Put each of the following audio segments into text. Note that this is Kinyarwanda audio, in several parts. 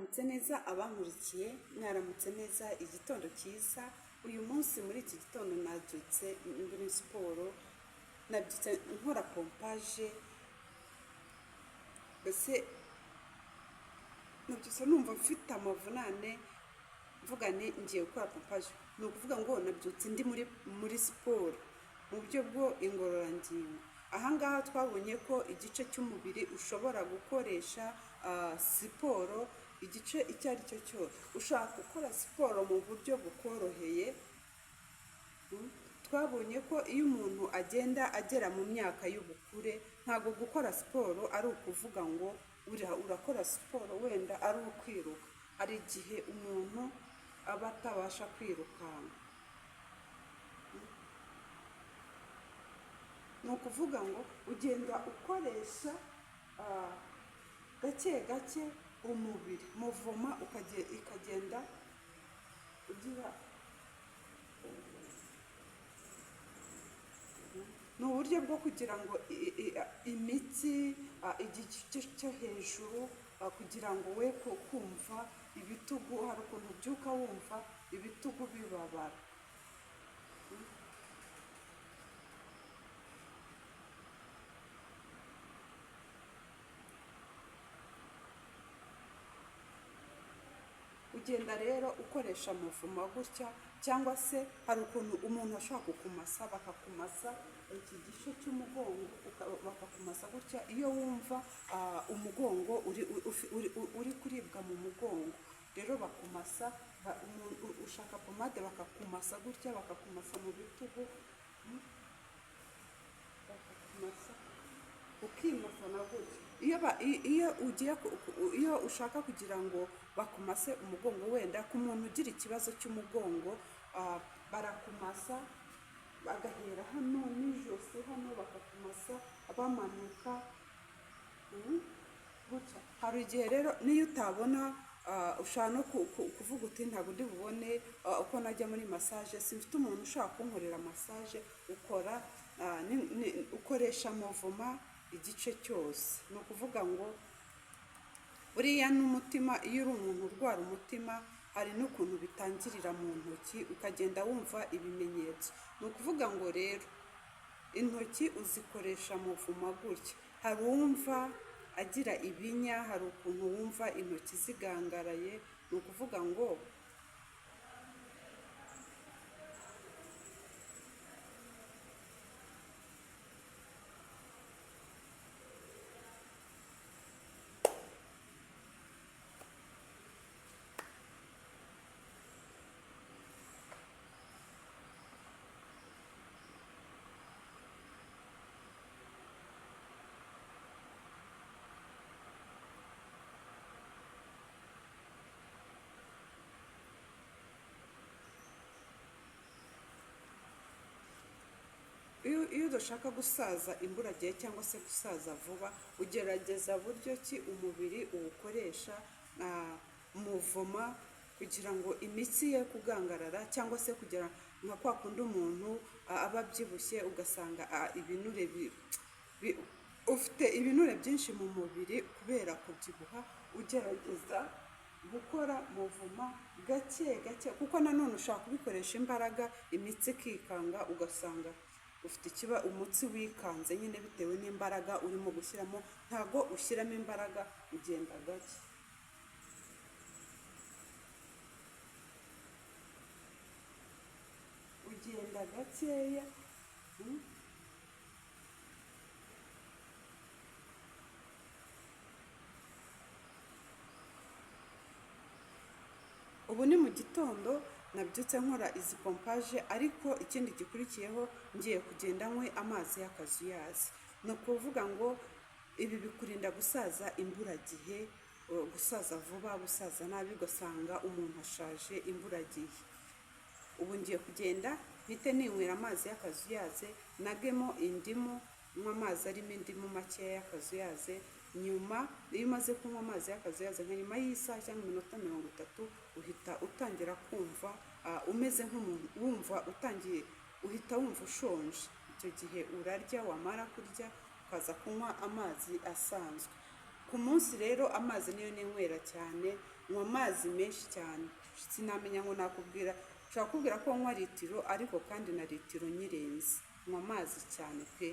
Mwaramutse neza abankurikiye, mwaramutse neza, igitondo cyiza. Uyu munsi muri iki gitondo nabyutse muri siporo, nabyutse nkora pompage, mbese nabyutse numva mfite amavunane, mvuga nti ngiye gukora pompage. Ni ukuvuga ngo nabyutse ndi muri siporo mu buryo bwo ingororangingo. Aha ngaha twabonye ko igice cy'umubiri ushobora gukoresha siporo, igice icyo ari cyo cyose. Ushaka gukora siporo mu buryo bukoroheye. Twabonye ko iyo umuntu agenda agera mu myaka y'ubukure, ntabwo gukora siporo ari ukuvuga ngo urakora siporo wenda ari ukwiruka. Hari igihe umuntu aba atabasha kwirukanka. Ni ukuvuga ngo ugenda ukoresha gake gake umubiri, mouvement ikagenda ugira. Ni uburyo bwo kugira ngo imitsi, igice cyo hejuru, kugira ngo we kumva ibitugu. Hari ukuntu ubyuka wumva ibitugu bibabara. Ugenda rero ukoresha mouvement gutya, cyangwa se hari ukuntu umuntu ashobora kukumasa, bakakumasa iki gice cy'umugongo, bakakumasa gutya. Iyo wumva umugongo uri kuribwa mu mugongo, rero bakumasa, ushaka pomade bakakumasa gutya, bakakumasa mu bitugu, bakakumasa, ukimasa na gutya. Iyo ugiye iyo ushaka kugira ngo bakumase umugongo, wenda ku muntu ugira ikibazo cy'umugongo, barakumasa bagahera hano n'ijosi hano, bakakumasa bamanuka gutya. Hari igihe rero niyo utabona, ushobora no kuvuga uti ntabwo ndi bubone uko najya muri massage, simfite umuntu ushobora kunkorera massage. Ukora ukoresha mouvement igice cyose. Ni ukuvuga ngo buriya n'umutima, iyo uri umuntu urwara umutima, hari n'ukuntu bitangirira mu ntoki, ukagenda wumva ibimenyetso. Ni ukuvuga ngo rero intoki uzikoresha mouvement gutya. Hari uwumva agira ibinya, hari ukuntu wumva intoki zigangaraye. Ni ukuvuga ngo iyo udashaka gusaza imburagihe cyangwa se gusaza vuba, ugerageza buryo ki umubiri uwukoresha mouvement, kugira ngo imitsi ye kugangarara, cyangwa se kugira nka kwa kundi umuntu aba abyibushye, ugasanga ibinure ufite ibinure byinshi mu mubiri kubera kubyibuha. Ugerageza gukora mouvement gake gake, kuko nanone ushobora kubikoresha imbaraga, imitsi ikikanga, ugasanga ufite umutsi wikanze nyine bitewe n'imbaraga urimo gushyiramo. Ntago ushyiramo imbaraga, ugenda gake. Ugenda gakeya. Ubu ni mu gitondo nabyutse nkora izi pompage, ariko ikindi gikurikiyeho ngiye kugenda nywe amazi y'akazuyazi. Ni ukuvuga ngo ibi bikurinda gusaza imburagihe, gusaza vuba, gusaza nabi, ugasanga umuntu ashaje imburagihe. Ubu ngiye kugenda mpite ninywera amazi y'akazuyaze, nagemo indimu, nywa amazi arimo indimu makeya y'akazuyaze. Nyuma iyo umaze kunywa amazi y'akazuyaze, nka nyuma y'isaha cyangwa iminota 30, uhita utangira kumva umeze nk'umuntu wumva utangiye, uhita wumva ushonje. Icyo gihe urarya, wamara kurya ukaza kunywa amazi asanzwe. Ku munsi rero amazi niyo ninywera cyane, nywa amazi menshi cyane. Sinamenya ngo nakubwira, nshobora kukubwira ko nywa litiro, ariko kandi na litiro nyirenze. Nywa amazi cyane pe.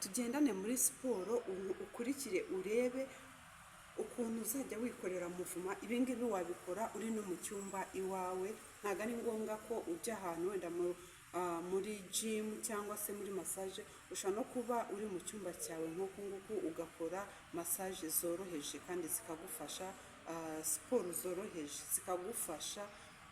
Tugendane muri siporo, ukurikire urebe ukuntu uzajya wikorera mouvement. Ibi ngibi wabikora uri no mu cyumba iwawe, ntabwo ari ngombwa ko ujya ahantu wenda muri gym cyangwa se muri massage. Ushobora no kuba uri mu cyumba cyawe nk'uku nguku, ugakora massage zoroheje kandi zikagufasha, siporo zoroheje zikagufasha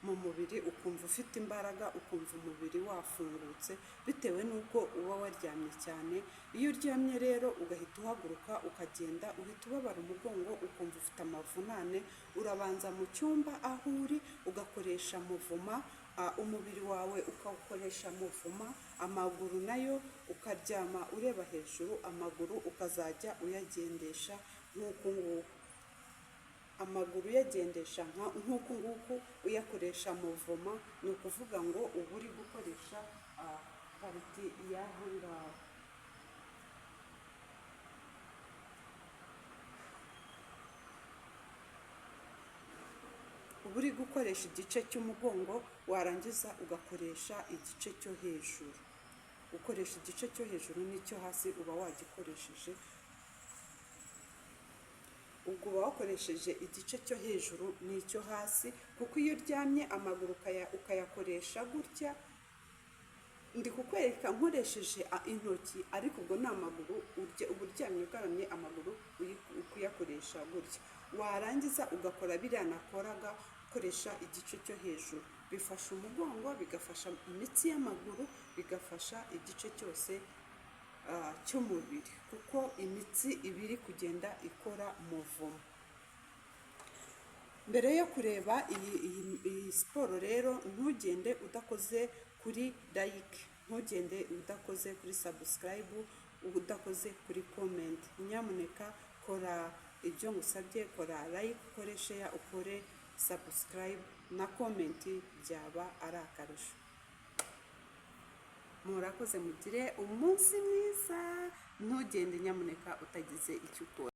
mu mubiri, ukumva ufite imbaraga, ukumva umubiri wafungutse, bitewe n'uko uba waryamye cyane. Iyo uryamye rero ugahita uhaguruka ukagenda, uhita ubabara umugongo, ukumva ufite amavunane. Urabanza mu cyumba aho uri ugakoresha mouvement, umubiri wawe ukawukoresha mouvement, amaguru nayo ukaryama ureba hejuru, amaguru ukazajya uyagendesha nk'uku nguku, amaguru uyagendesha nk'uku nguku, uyakoresha mouvement. Ni ukuvuga ngo uba uri gukoresha partie y'aha ngaha. Uba uri gukoresha igice cy'umugongo, warangiza ugakoresha igice cyo hejuru. Ukoresha igice cyo hejuru n'icyo hasi, uba wagikoresheje. Ubwo uba wakoresheje igice cyo hejuru n'icyo hasi, kuko iyo uryamye amaguru ukayakoresha gutya, ndi kukwereka nkoresheje intoki, ariko ubwo ni amaguru, uba uryamye ugaramye, amaguru kuyakoresha gutya, warangiza ugakora biriya nakoraga, ukoresha igice cyo hejuru. Bifasha umugongo, bigafasha imitsi y'amaguru, bigafasha igice cyose cy'umubiri, kuko imitsi iba iri kugenda ikora mouvement. Mbere yo kureba iyi siporo rero, ntugende udakoze kuri like, ntugende udakoze kuri subscribe, udakoze kuri comment. Nyamuneka kora ibyo ngusabye, kora like, ukore share, ukore subscribe na comment, byaba ari akarusho. Murakoze, mugire umunsi mwiza. Ntugende nyamuneka utagize icyo ukora.